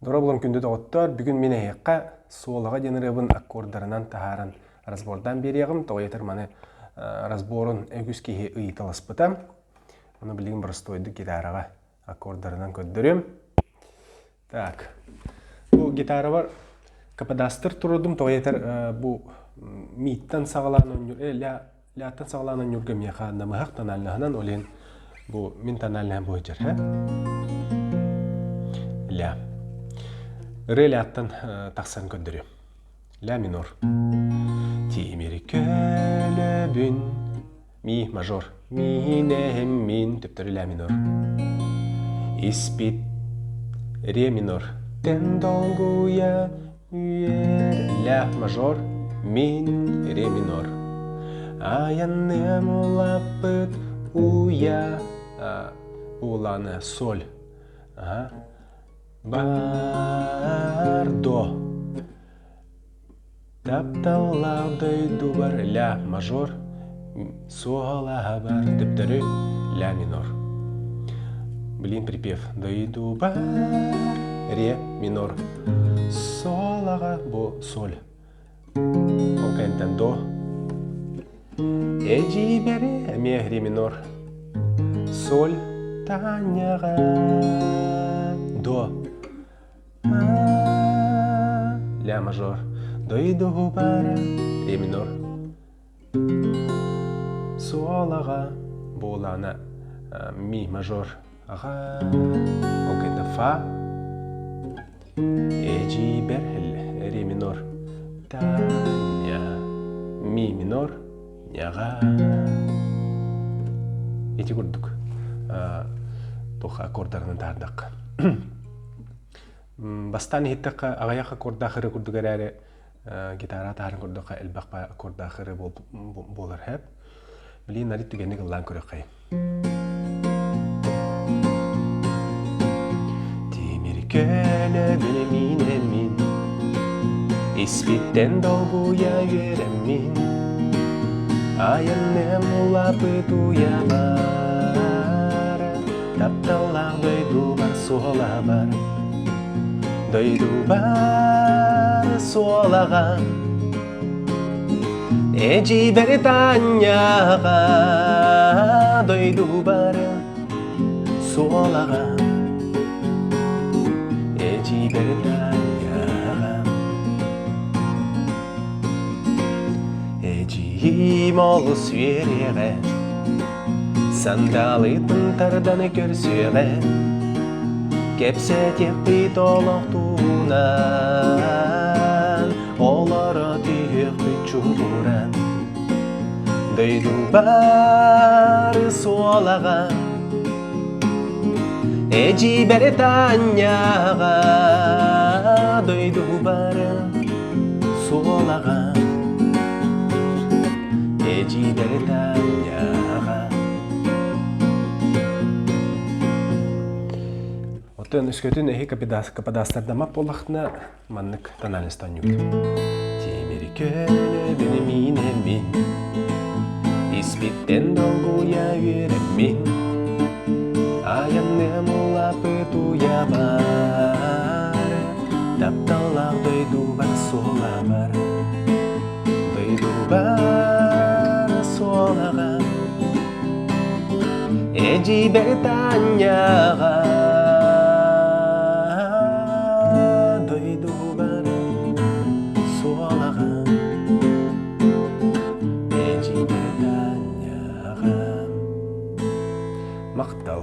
Дорооболоруҥ күндү доҕоттор, бүгүн мин эһиэхэ Суолаҕа диэн ырыабын аккордарынан таһааран разбордаан биэриэҕим. Тоҕо диэтэр маны разборун үгүс киһи ыйыталаспыта. Ону билигин боростуойдук гитараҕа аккордарынан көрдөрүөм. Так, бу гитарабар каподастр турудум. Тоҕо диэтэр бу мииттэн саҕалаан оонньуур, ля Ляттан саҕалаан оонньуурга миэхэ намыһах тональнаһынан ол иһин бу мин тональнаһым бу сылдьар һэ. Ля. Ырыа ляттан тахсан көрдөрүөм. Ля минор. Тимир көлөбүн ми мажор. Миинэһим мин төптөрү ля минор. Испит ре минор. Тэн долгуйа Ля мажор, мин ре минор. Айанныам улаппыт уя уланы соль. Ага. Бар до. Тапталлаах дойдубар ля мажор, суолаһабар төптөрү ля минор. Блин, припев. Дойдубар ре минор. Солаҕа бу соль. Ол кэнниттэн до. Эдьиийбэри эмиэ ре минор. Соль Таняҕа до. Ля мажор. Дойдубар ре минор. Суолаҕа буолаана ми мажор аҕа ол кэннэ фа эдьиийбэр ре минор таня ми минор няҕа ити курдук туох аккордарынан таһардахха бастаан иһиттэххэ аҕыйах аккордаах ырыа курдук эрээри гитара таһарын көрдөххө элбэх аккордаах ырыа буолар хэп. Билигин арыт түгэнник ыллаан көрүөххэйин. Тимир көлөбүн миинэммин, испиттэн долгуйа үөрэммин, айанныам улааппыт уйабар, тапталлаах дойдубар суолабар. Дойдубар суолаҕа Эдьиийбэр Таанньаҕа Дойдубар суолаҕа Эдьиийбэр Таанньаҕа Эдьиийим олус үөрүөҕэ Сандалытын тардан көрсүөҕэ Кэпсэтиэхпит олохтуунан Олоро түһүөхпүт чугуран Дойдубар суолаҕа Эдьиийбэр Таанньаҕа Дойдубар суолаҕа Эдьиийбэр Таанньаҕа Оттон өскөтүн эһи кападаастардаммат буоллахтына маннык тональность оонньуубут. Тимир көлөбүн миинэммин, испиттэн долгуйа үөрэммин, айанныам улааппыт уйабар, тапталлаах дойдубар суолабар, дойдубар суолаҕа Эдьиийбэр Таанньаҕа дойдубар суолаҕа Эдьиийбэр Таанньаҕа Махтал.